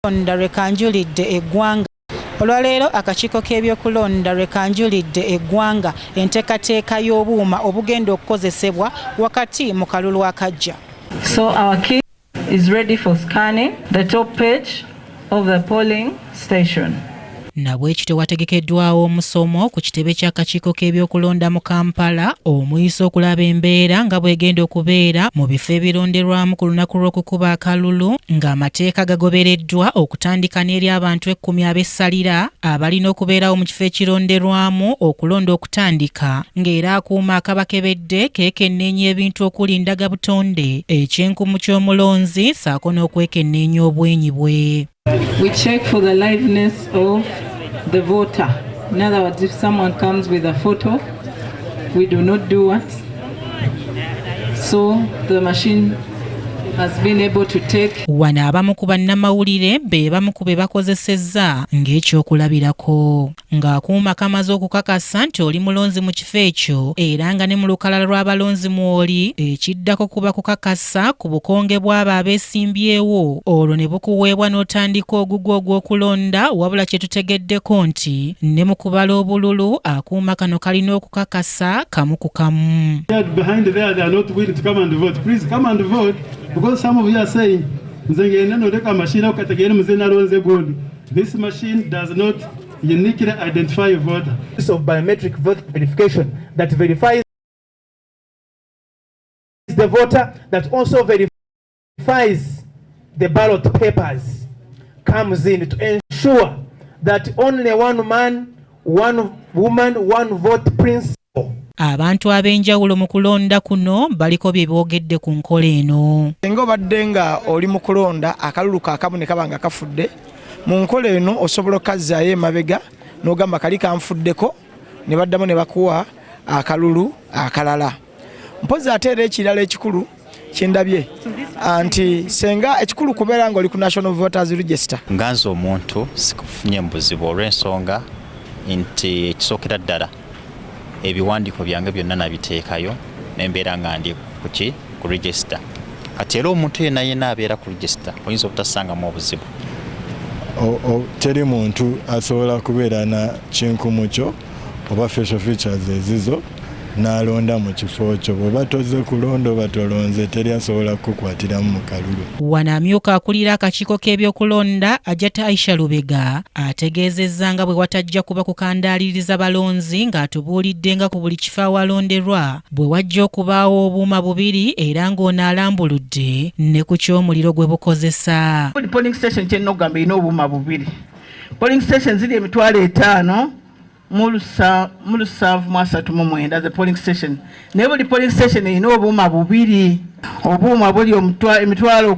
Londa lwekanjulidde eggwanga. Olwaleero akakiiko k'ebyokulonda lwekanjulidde eggwanga enteekateeka y'obuuma obugenda okukozesebwa wakati mu kalulu akajja. So our kit is ready for scanning the top page of the polling station. Nabwekityo wategekeddwawo omusomo ku kitebe ky'akakiiko k'ebyokulonda mu Kampala omuyisa okulaba embeera nga bw'egenda okubeera mu bifo ebironderwamu ku lunaku lw'okukuba akalulu ng'amateeka gagobereddwa, okutandika n'eri abantu 10 ab'essalira abalina okubeerawo mu kifo ekironderwamu okulonda okutandika, ng'era akuuma akabakebedde keekenneenya ebintu okuli ndagabutonde, ekyenkumu ky'omulonzi ssaako n'okwekenneenya obwenyi bwe. We check for the liveness of the voter. In other words, if someone comes with a photo, we do not do what? So the machine has been able to take Wano abamu ku bannamawulire be bamu ku be bakozesezza ng'ekyokulabirako, ng'akuuma kamaze okukakasa nti oli mulonzi mu kifo ekyo era nga ne mu lukalala lw'abalonzi mw'oli, ekiddako kuba kukakasa ku bukonge bw'abo abeesimbyewo, olwo ne bukuweebwa n'otandika ogugwo ogw'okulonda. Wabula kye tutegeddeko nti ne mu kubala obululu akuuma kano kalina okukakasa kamu ku kamu. Behind there, they are not willing to come and vote. Please come and vote, because some of you are saying, "Nze ngende noleka machine ako kategere muze nalonze gundi." This machine does not uniquely identify a voter. Of biometric vote verification that verifies the voter, that also verifies the ballot papers, comes in to ensure that only one man, one woman, one vote principle. Abantu ab'enjawulo mu kulonda kuno baliko bye boogedde ku nkola eno. Singa obadde nga oli mu kulonda, akalulu kaakamu ne kaba nga kafudde, mu nkola eno osobola okukazzaayo emabega n'ogamba kali kanfuddeko, ne baddamu ne bakuwa akalulu akalala. Mpozi ate era ekirala ekikulu kyendabye nti senga ekikulu kubeera nga oli ku National Voters Register. Nga nze omuntu sikufunye mu buzibu, olw'ensonga nti ekisookera ddala ebiwandiiko byange byonna nabiteekayo nembeera nga ndi kuki ku register. Kati era omuntu yenna yenna abeera ku register oyinza obutasangamu obuzibu. Teri muntu asobola kubeera na kinkumu kyo oba facial features ezizo n'alonda mu kifo kyo. Bw'oba toze kulonda oba tolonze, teri asobola kukukwatiramu mu kalulu. Wano amyuka akulira akakiiko k'ebyokulonda, Hajjat Aisha Lubega, ategeezezza nga bwe watajja kuba kukandaaliriza balonzi, ng'atubuulidde nga ku buli kifo awalonderwa bwe wajja okubaawo obuuma bubiri, era ng'ono alambuludde ne ku ky'omuliro gwe bukozesa. Buli polling station, kyennina okugamba, erina obuuma bubiri. Polling station ziri 5739 the polling station, naye buli polling station erina obuuma bubiri. Obuuma buli 190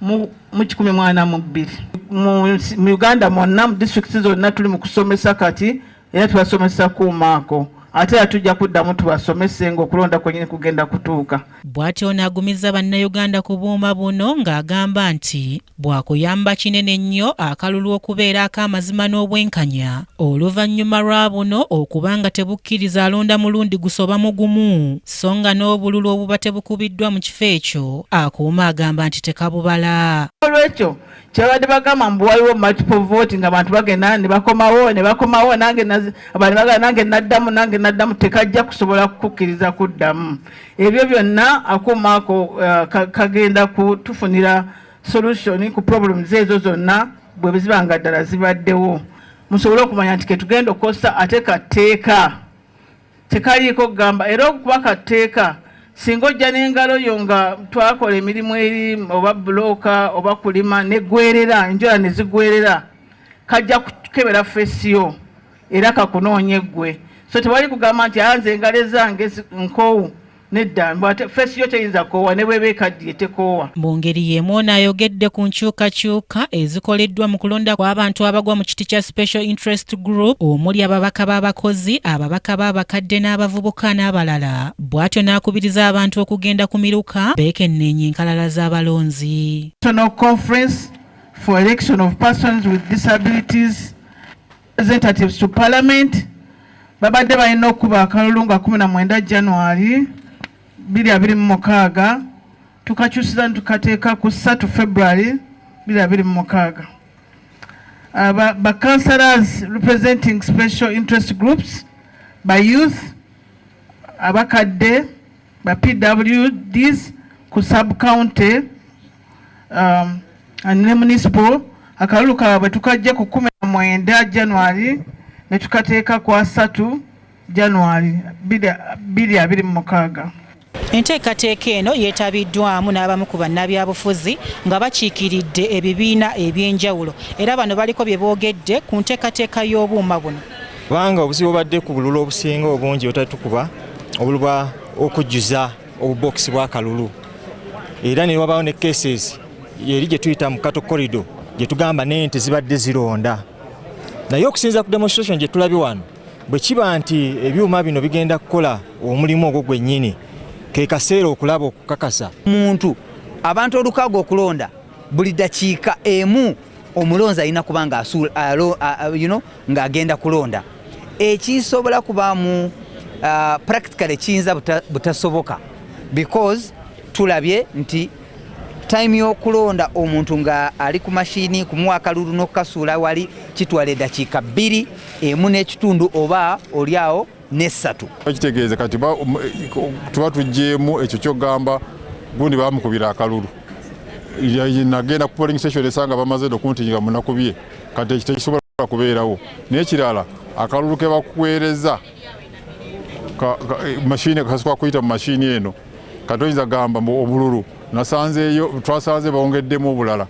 142 mu Uganda mwonna, mu disitulikiti zonna. Tuli mu kusomesa kati, era tubasomesa kuumaako, ate era tujja kuddamu tubasomese ng'okulonda kwennyini kugenda kutuuka. Bw'atyo ono agumizza Bannayuganda ku buuma buno, ng'agamba nti bwakuyamba kinene nnyo akalulu okubeera ak'amazima n'obwenkanya, oluvannyuma lwa buno okuba nga tebukkiriza alonda mulundi gusoba mu gumu, so nga n'obululu obuba tebukubiddwa mu kifo ekyo akuuma agamba nti tekabubala. Olwekyo kyabadde bagamba mbu waliwo multiple vote, nga abantu bagenda ne bakomawo ne bakomawo, nange abantu bagamba nange naddamu, nange naddamu, tekajja kusobola kukkiriza kuddamu. Ebyo byonna akuuma ako kagenda kutufunira solution ku problems ezo zonna bwe ziba nga ddala zibaddewo. Musobole okumanya nti ketugenda okukozesa ate kateeka, tekaliiko kugamba. Era okuba kateeka, singa ojja n'engalo yo nga twakola emirimu eri oba bulooka oba kulima negwerera, enjola ne zigwerera, kajja kukebera face yo era kakunoonya eggwe. So tewali kugamba nti anze engalo ezange nkoowu. Nedda, ate face yo teyinza koowa, ne bweba ekaddiye tekoowa. Mu ngeri y'emu ono ayogedde ku nkyukakyuka ezikoleddwa mu kulonda kw'abantu abagwa mu kiti kya Special Interest Group, omuli ababaka b'abakozi, ababaka b'abakadde n'abavubuka n'abalala. Bw'atyo n'akubiriza abantu okugenda ku miruka beekenneenya enkalala z'abalonzi. National Conference for Election of Persons with Disabilities Representatives to Parliament, babadde balina okuba akalulu nga 19 January 2026. Tukakyusiza ne tukateeka ku 3 February 2026. Ba councillors representing special interest groups, ba youth, abakadde, ba PWDs ku sub county and ne municipal, akalulu kaabwe tukajja ku 19 January ne tukateeka ku 3 January 2026. Enteekateeka eno yeetabiddwamu n'abamu ku bannabyabufuzi nga bakiikiridde ebibiina eby'enjawulo, era bano baliko bye boogedde ku nteekateeka y'obuuma buno. Kubanga obuzibu obadde ku bululu obusinga obungi otatukuba obululu bwa okujjuza obubokisi bw'akalulu, era ne wabaawo ne cases eri gye tuyita mu cattle corridor gye tugamba n'ente zibadde zironda. Naye okusinziira ku demonstration gye tulabye wano, bwe kiba nti ebyuma bino bigenda kukola omulimu ogwo gwennyini, ke kaseera okulaba okukakasa. Muntu abantu olukaaga okulonda, buli dakiika emu omulonzi alina kuba nga ng'agenda kulonda. Ekisobola kubaamu practically kiyinza butasoboka because tulabye nti time y'okulonda omuntu nga ali ku mashini kumuwa akalulu n'okukasuula wali kitwala eddakiika 2 emu n'ekitundu oba oliawo n'essatu. Kitegeeza kati tuba tugyemu ekyo kyogamba gundi bamukubira akalulu, nagenda ku polling station esanga bamaze okunti nga munakubye. Kati ekyo tekisobola kubeerawo. N'ekirala, akalulu ke bakuweereza mashini kasukwa kuyita mu mashini eno. Kati oyinza gamba mbu obululu nasanzeeyo, twasanze bawongeddemu obulala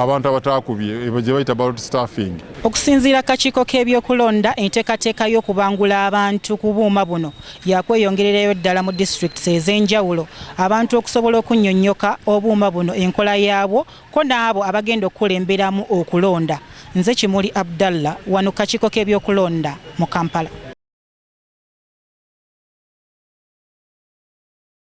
abantu abatakubye, gye bayita ballot stuffing. Okusinziira kakiiko k'ebyokulonda, enteekateeka y'okubangula abantu ku buuma buno yakweyongererayo ddala mu disitulikiti ez'enjawulo, abantu okusobola okunnyonnyoka obuuma buno, enkola yaabwo, ko n'abo abagenda okukulemberamu okulonda. Nze Kimuli Abdallah, wano kakiiko k'ebyokulonda mu Kampala.